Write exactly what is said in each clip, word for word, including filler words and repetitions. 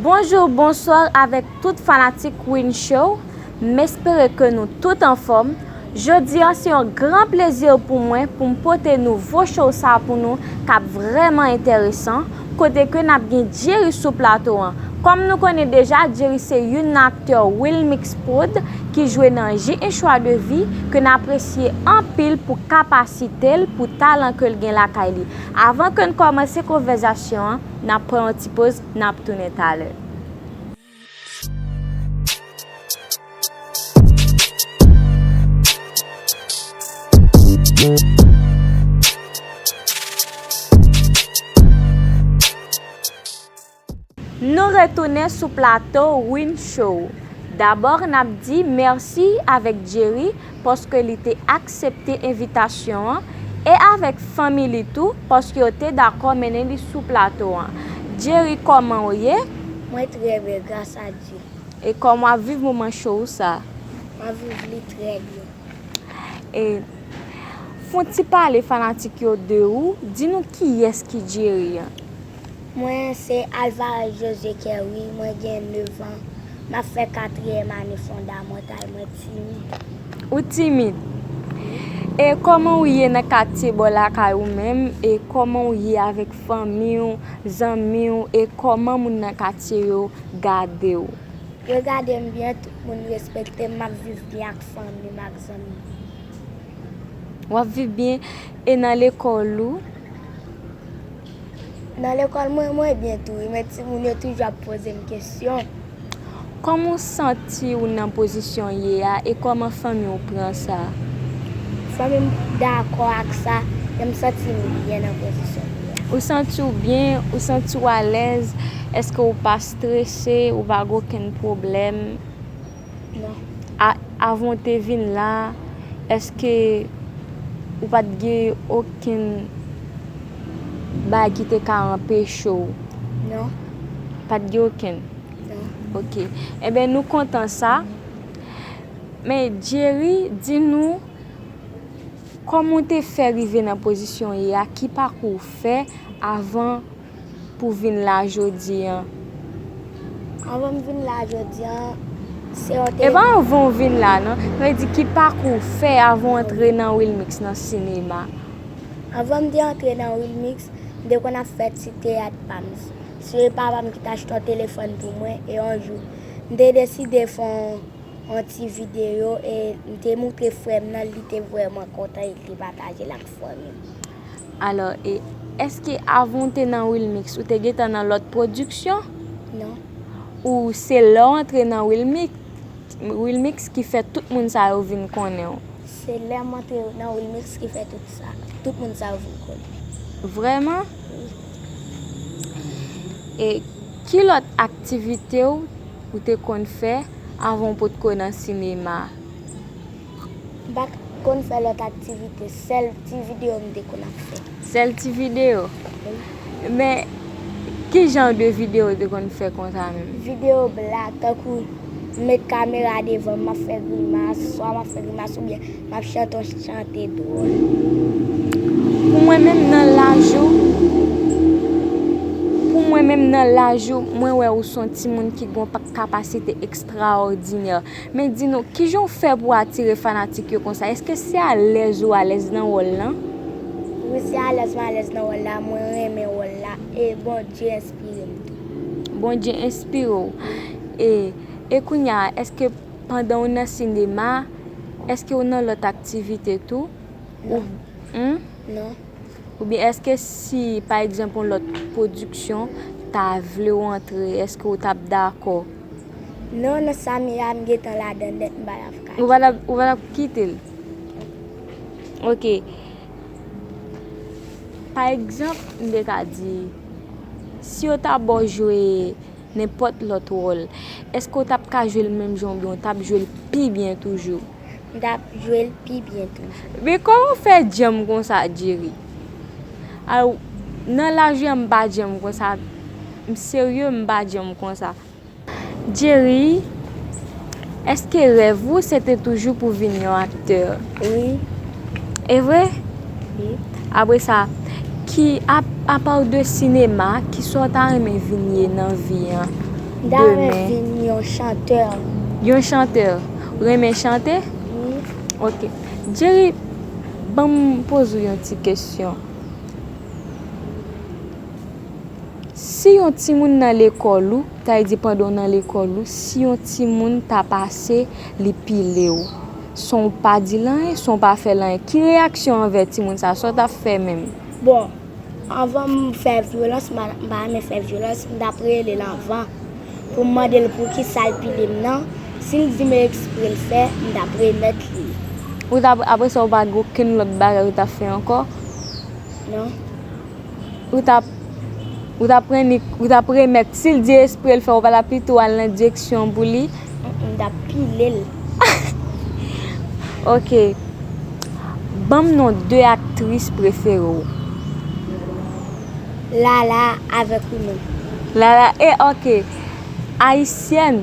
Bonjou, bonswa avèk tout fanatik Win Show. M espere ke nou tout anfòm. Jodi a se yon gran plezi pou mwen pou m pote nouvo show sa pou nou k ap vrèman enteresan, kote ke n ap gen Jerry sou plato an. Kòm nou konnen deja, Jerry se youn nan aktè Wilmix Prod ki jwe nan Je un choix de vie ke n apresye anpil pou kapasite l, pou talan ke l gen lakay li. Avan ke n kòmanse konvèzasyon an, n ap pran yon ti poz, n ap tounen talè. Nou retounen sou plato Win Show. Dabò, n ap di mèsi avèk Jerry paske li te aksepte envitasyon an, e avèk fanmi li tou, paske yo te dakò mennen li sou plato an. Jerry, kòman w ye? Mwen trè byen, gras a Dye. E kòman w ap viv moman cho w sa? M ap viv li trè byen. E, fè yon ti pale fanatik yo de ou, di nou kiyès ki Jerry an. Mwen se Alvarez José Kerry, mwen gen nèf an. M ap fè katriyèm ane fondamantèl, mwen timid. Ou timid? E kòman w ye nan katye bò lakay ou menm? E kòman w ye avèk fanmi w, zanmi w? E kòman moun nan katye yo gade w? Yo gade m byen, tout moun respekte m, m ap viv byen ak fanmi m, ak zanmi m. W ap viv byen e nan lekòl ou? Nan lekòl mwen, mwen byen tou wi, men timoun yo toujou ap poze m kesyon. Kòman w santi w nan pozisyon w ye a e kòman fanmi w pran sa? Fanmi m dakò ak sa, e m santi m byen nan pozisyon m ye a. Ou santi w byen? Ou santi w alèz? Èske w pa strese? Ou pa gen okenn pwoblèm? Non. A, avan w te vin la, èske ou pa t gen okenn bagay ki te ka anpeche w? Non. Pa t gen okenn? Non. Ok. Enben, nou kontan sa. Men, Jerry, di nou, kòman w te fè rive nan pozisyon w ye a? Ki pakou w fè avan pou w vin la jodi an? Anvan m vin la jodi an, se yon te... E pa anvan w vin la, non. Sa vle di ki pakou w fè avan w antre nan Wilmix, nan sinema? Anvan m te antre nan Wilmix, m te konn ap fè ti teyat pa m. Se papa m ki t achte yon telefòn pou mwen, e yon jou, m te deside fè yon yon ti videyo, e m te moutre frè m nan, li te vrèman kontan, e li te pataje l ak fanmi m. Alò, e èske avan w te nan Wilmix, ou te gentan nan lòt pwodiksyon? Non. Ou se lè w antre nan Wilmix, Wilmix ki fè tout moun sa yo vin konnen w? Se lè m antre nan Wilmix ki fè tout sa, tout moun sa yo vin konnen. Vrèman? Wi. E ki lòt aktivite w ou te konn fè avan w potko nan sinema? M pa t konn fè lòt aktivite, sèl ti videyo m te konn ap fè. Sèl ti videyo? Wi. Men, ki jan de videyo w te konn fè konsa menm? Videyo blag, tankou m met kamera devan m, m ap fè grimas, swa m ap fè grimas oubyen m ap chante yon chante dwòl. Pou mwen menm nan laj ou, pou mwen menm nan laj ou, mwen wè ou se yon timoun ki gen yon pa-, kapasite ekstraòdinè. Men di nou, kijan w fè pou w atire fanatik yo konsa? Èske se alèz ou alèz nan wòl lan? Wi, se alèz mwen alèz nan wòl la, mwen renmen wòl la, e Bondye enspire m tou. Bondye enspire w. E, e kounye a, èske pandan w nan sinema, èske w nan lòt aktivite tou? Non. Ou, hmm? Non. Oubyen èske si, pa egzanp, yon lòt pwodiksyon ta vle w antre, èske w t ap dakò? Non, nan sa m ye a, m gentan ladan nèt, m pa t ap ka... Ou pa t ap, ou pa t ap kite l? Ok. Pa egzanp, m te ka di, si yo ta ba w jwe nenpòt lòt wòl, èske w t ap ka jwe l menm jan oubyen w t ap jwe l pi byen toujou? M t ap jwe l pi byen toujou. Men kòman w fè djanm konsa, Jerry? A, nan laj ou a, m pa djanm konsa. M serye, m pa djanm konsa. Jerry, èske rèv ou se te toujou pou vin yon aktè? Wi. E vre? Wi. Apre sa, ki, a, apa de sinema, ki sa w ta renmen vin ye nan vi an? M ta renmen vin yon chantè. Yon chantè? Ou renmen chante? Wi. Ok. Jerry, ban m poze w yon ti kesyon. Si yon timoun nan lekòl ou, ta vle di pandan w nan lekòl ou, si yon timoun ta pase, li pile w, san w pa di l anyen, san w pa fè l anyen, ki reyaksyon w anvè timoun sa, sa w t ap fè menm? Bon, anvan m fè vyolans, m pa, m pa renmen fè vyolans, m t ap rele l anvan pou m mande l poukisa l pile m nan. Si l di m ekspre l fè, m t ap remèt li. Ou t ap, apre sa, ou pa gen okenn lòt bagay ou t ap fè ankò? Non. Ou t ap, ou t ap rennik, ou t ap remèt, si l di espre l fè, ou pa t ap pito al nan direksyon pou li? Mm, m t ap pile l. Ok. Ban m non de aktris prefere w. Lala avèk Rimou. Lala, e ok. Ayisyèn.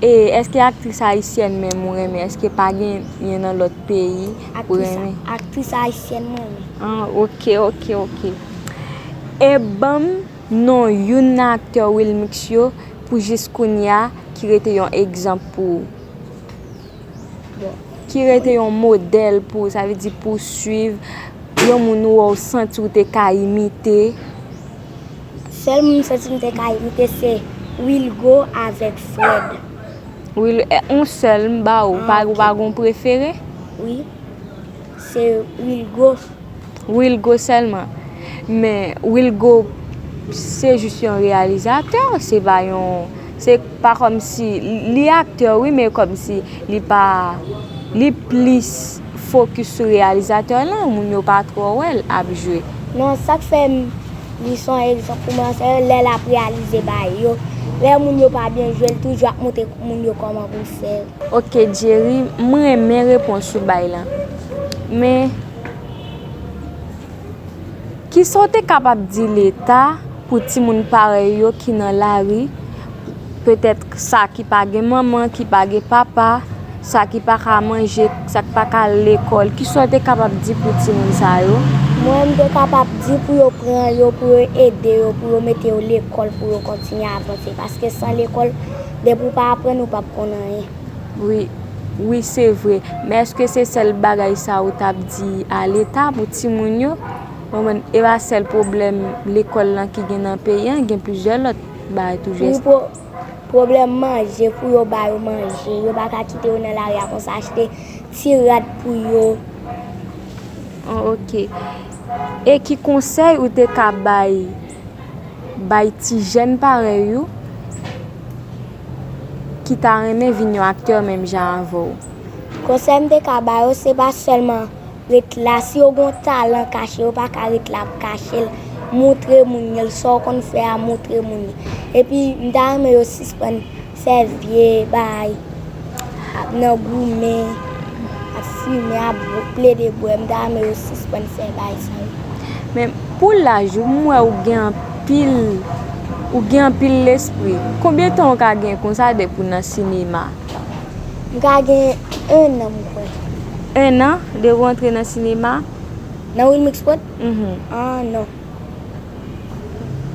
E èske aktris ayisyèn menm ou renmen? Èske pa gen, gen nan lòt peyi ou renmen? Aktris ayisyèn mwen renmen. Ah, ok, ok, ok. E ban m non youn nan aktè Wilmix yo pou jis kounye a ki rete yon egzanp pou ou. Bon. Ki rete yon modèl pou ou, sa vle di pou w swiv, yon moun ou wè w santi w te ka imite. Sèl moun m santi m te ka imite se Wilgo avèk Fred. Wil, e, yon sèl m ba ou, pa, ou pa gen yon prefere? Wi, se Wilgo. Wilgo sèlman. Men Wilgo se jis yon reyalizatè, se pa yon, se pa kòmsi, li aktè wi, men kòmsi li pa, li plis fokis sou reyalizatè lan, moun yo pa twò wè l ap jwe. Non, sa k fè m, li se yon egzanp pou mwen, se lè l ap reyalize bagay yo. Lè moun yo pa byen jwe, l toujou ap montre moun yo kòman pou l fè. Ok, Jerry, m renmen repons ou bay lan. Men, kisa w te kapab di Leta pou timoun parèy yo ki nan lari, petèt sa ki pa gen manman, ki pa gen papa, sa ki pa ka manje, sa ki pa ka al lekòl, kisa w te kapab di pou timoun sa yo? Mwen, m te kapab di pou yo pran yo, pou yo ede yo, pou yo mete yo lekòl, pou yo kontinye avanse. Paske san lekòl, depi w pa aprann, ou p ap konn anyen. Wi, wi, se vre. Men èske se sèl bagay sa ou t ap di a Leta pou timoun yo? Ou konprann? E pa sèl pwoblèm lekòl lan ki gen nan peyi an, gen plizyè lòt bagay toujou. Wi, pwo-, pwoblèm manje, pou yo ba yo manje. Yo pa ka kite yo nan lari a konsa, achte ti rad pou yo. Oh, ok. E ki konsèy ou te ka bay, bay ti jèn parèy ou ki ta renmen vin yon aktè menm jan avè w? Konsèy m te ka ba yo, se pa sèlman ret la. Si yo gen yon talan kache, yo pa ka ret la ap kache l. Montre moun yo l, sa w konn fè a, montre moun yo. Epi, m ta renmen yo sispann fè vye bagay, ap nan goumen, ap fimen, ap bw-, plede bwè. M ta renmen yo sispann fè bagay sa yo. Men pou laj ou, m wè ou gen anpil, ou gen anpil lespri. Konbyen tan ou ka gen konsa depi w nan sinema? M ka gen en an, m kwè. En an depi w antre nan sinema? Nan Wilmix Prod? Mhm. Ah, non.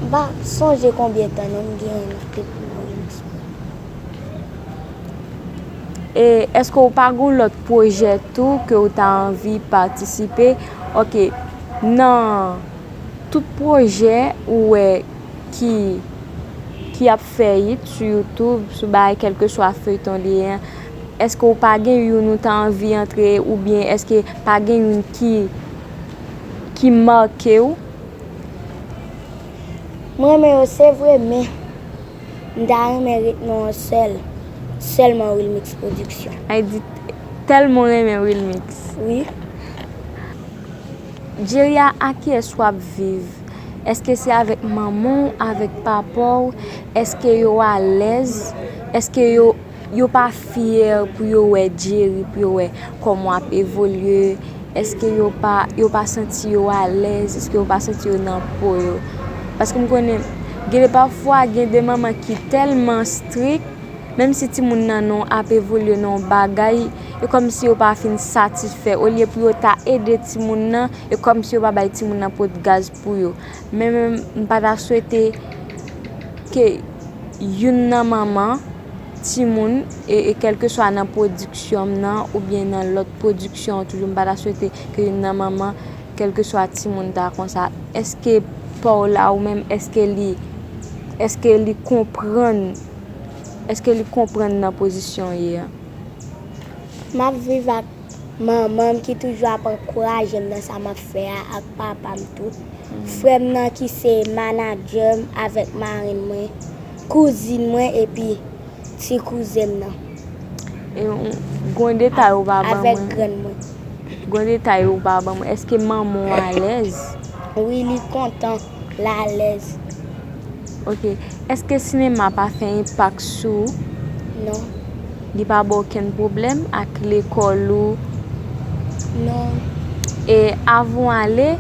M pa sonje konbyen tan non m gen depi mwen. E èske w pa gen lòt pwojè tou ke w ta anvi patisipe? Ok, nan tout pwojè ou wè ki, ki ap fè hit sou YouTube, sou bagay kèlkeswa feyton li ye an, èske w pa gen youn ou ta anvi antre oubyen èske pa gen youn ki, ki make w? M renmen yo, se vre, men m ta renmen ret nan yon sèl, sèlman Wilmix Production. Ay di tèlman w renmen Wilmix. Wi. Jerry, a kiyès w ap viv? Èske se avèk manman w, avèk papa w? Èske yo alèz? Èske yo yo pa fyè pou yo wè Jerry, pou yo wè kòman w ap evolye? Èske yo pa, yo pa santi yo alèz? Èske yo pa santi yo nan po yo? Paske m konnen, gen de pafwa, gen de manman ki tèlman strik, menm si timoun nan non ap evolye nan yon bagay, e kòmsi yo pa fin satisfè. Olye pou yo ta ede timoun nan, e kòmsi yo pa bay timoun nan pot gaz pou yo. Men, men m pa ta swete ke youn nan manman timoun, e, e kèlkeswa nan pwodiksyon m nan oubyen nan lòt pwodiksyon an toujou, m pa ta swete ke youn nan manman kèlkeswa timoun ta konsa. Èske pa w la ou menm, èske li, èske li konprann, èske li konprann nan pozisyon w ye a? M ap viv ak manman m ki toujou ap ankouraje m nan sa m ap fè a, ak papa m tou. Frè m nan ki se manadjè m avèk marenn mwen, kouzin mwen epi ti kouzen m nan. E w, gon detay ou pa ban mwen. Avèk grann mwen. Gon detay ou pa ban mwen. Èske manman w alèz? Wi, li kontan, l alèz. Ok. Èske sinema pa fè enpak sou ou? Non. Li pa ba w okenn pwoblèm ak lekòl ou? Non. E avan w ale,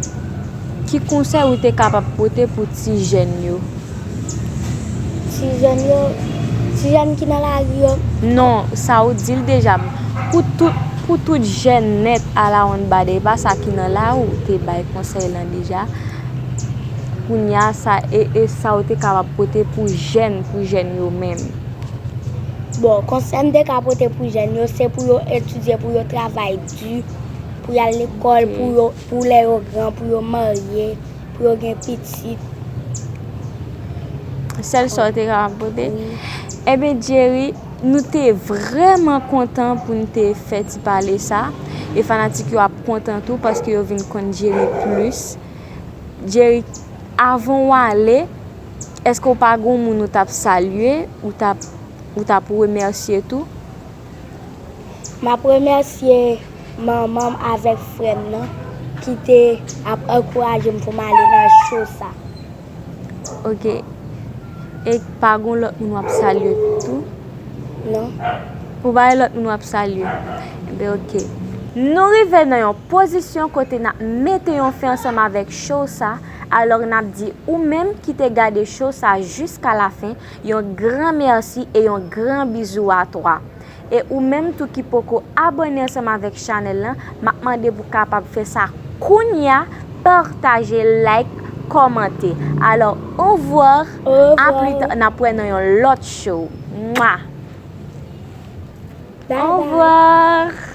ki konsèy ou te kapab pote pou ti jèn yo? Ti jèn yo, ti jèn ki nan lari yo? Non, sa ou di l deja. Pou tout, pou tout jèn nèt alawonnbadè, e pa sa ki nan lari ou te bay konsèy lan deja. Kounye a, sa, e, e sa ou te kapab pote pou jèn, pou jèn yo menm? Bon, konsèy m te ka pote pou jèn yo, se pou yo etidye, pou yo travay di, pou y al lekòl, pou yo, pou lè yo gran, pou yo marye, pou yo gen pitit. Sèl sa w te kapab pote? Wi. Ebyen, Jerry, nou te vrèman kontan pou n te fè ti pale sa. E fanatik yo ap kontan tou paske yo vin konn Jerry plis. Jerry, avan w ale, èske w pa gen moun ou t ap salye, ou t ap, ou t ap remèsye tou? M ap remèsye manman m avèk frè m nan ki te ap ankouraje m pou m ale nan show sa. Ok. E pa gen lòt moun w ap salye tou? Non. Ou pa gen lòt moun w ap salye? Enben, ok. Nou rive nan yon pozisyon kote n ap mete yon fen ansanm avèk show sa. Alò, n ap di ou menm ki te gade show sa jiska la fen, yon gran mèsi e yon gran bizou a twa. E ou menm tou ki poko abòne ansanm avèk chanèl lan, m ap mande pou w kapab fè sa kounye a, pataje, like, kòmante. Alò, au revoir. Au revoir. A pli ta, n ap wè nan yon lòt show. Mwa! Bye bye. Au revoir.